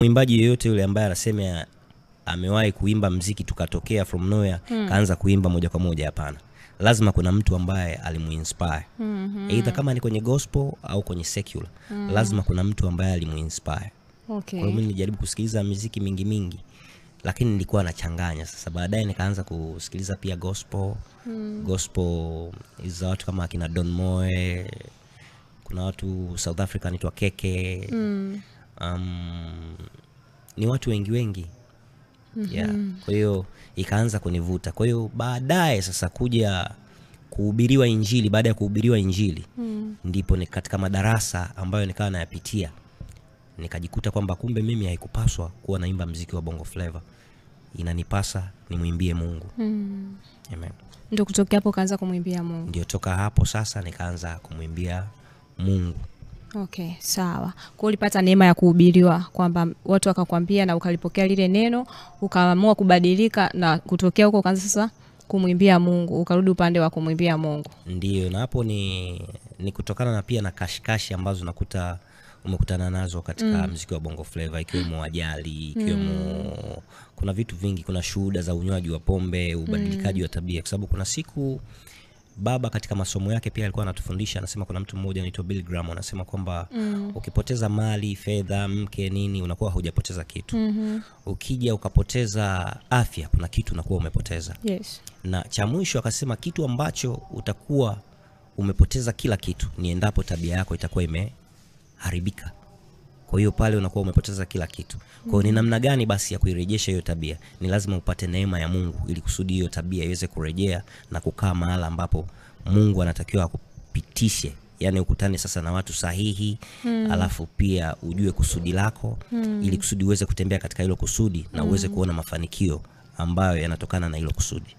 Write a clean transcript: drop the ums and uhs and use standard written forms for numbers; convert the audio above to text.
Mwimbaji yeyote yule ambaye anasema amewahi kuimba mziki tukatokea from nowhere kaanza kuimba moja kwa moja, hapana. Lazima kuna mtu ambaye alimuinspire. Either kama ni kwenye gospel au kwenye secular. Lazima kuna mtu ambaye alimuinspire. Kwa hiyo mimi nilijaribu kusikiliza muziki mingi mingi, lakini nilikuwa nachanganya. Sasa baadaye nikaanza kusikiliza pia gospel. Gospel za watu kama akina Don Moe, kuna watu South Africa anaitwa Keke. Ni watu wengi wengi. Yeah. Kwa hiyo ikaanza kunivuta. Kwa hiyo baadaye sasa kuja kuhubiriwa Injili, baada ya kuhubiriwa Injili ndipo ni katika madarasa ambayo nikawa nayapitia nikajikuta kwamba kumbe mimi haikupaswa kuwa naimba mziki wa Bongo Flava, inanipasa nimwimbie Mungu. Amen. Ndio kutokea hapo kaanza kumwimbia Mungu. Ndio toka hapo sasa nikaanza kumwimbia Mungu. Okay, sawa. Kwa ulipata neema ya kuhubiriwa kwamba watu wakakwambia na ukalipokea lile neno, ukaamua kubadilika na kutokea huko ukaanza sasa kumwimbia Mungu, ukarudi upande wa kumwimbia Mungu. Ndio, na hapo ni kutokana na pia na kashikashi ambazo nakuta umekutana nazo katika muziki wa Bongo Flava, ikiwemo ajali, ikiwemo kuna vitu vingi, kuna shuhuda za unywaji wa pombe, ubadilikaji wa tabia, kwa sababu kuna siku baba katika masomo yake pia alikuwa anatufundisha, anasema kuna mtu mmoja anaitwa Bill Graham, anasema kwamba ukipoteza mali, fedha, mke, nini, unakuwa hujapoteza kitu. Ukija ukapoteza afya, kuna kitu unakuwa umepoteza. Yes. Na cha mwisho akasema kitu ambacho utakuwa umepoteza kila kitu ni endapo tabia yako itakuwa imeharibika. Kwa hiyo pale unakuwa umepoteza kila kitu. Kwa hiyo ni namna gani basi ya kuirejesha hiyo tabia? Ni lazima upate neema ya Mungu ili kusudi hiyo tabia iweze kurejea na kukaa mahala ambapo Mungu anatakiwa akupitishe. Yaani ukutane sasa na watu sahihi, alafu pia ujue kusudi lako ili kusudi uweze kutembea katika hilo kusudi na uweze kuona mafanikio ambayo yanatokana na hilo kusudi.